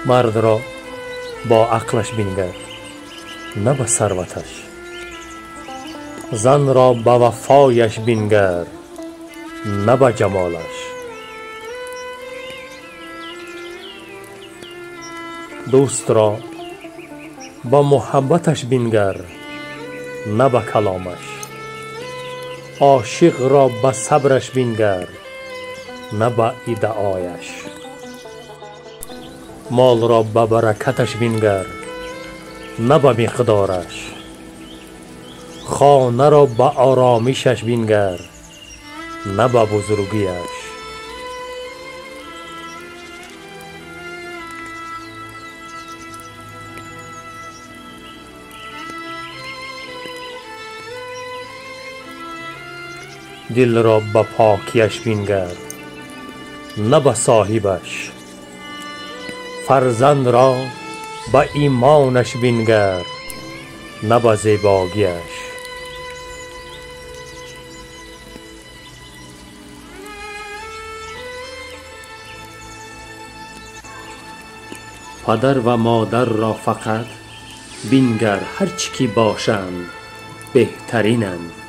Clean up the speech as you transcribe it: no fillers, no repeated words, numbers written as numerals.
Мардро бо ақлаш бингар, на ба сарваташ. Занро ба вафояш бингар, на ба ҷамолаш. Дӯстро ба муҳаббаташ бингар, на ба каломаш. Ошиқро ба сабраш бингар, на ба иддаояш. Молро ба баракаташ бингар, на ба миқдораш. Хонаро ба оромишаш бингар, на ба бузургиаш. Дилро ба покияш бингар, на ба соҳибаш. Фарзандро ба имонаш бингар, на ба зебогиаш. Падар ва модарро фақат бингар, ҳар чӣ ки бошанд беҳтаринанд.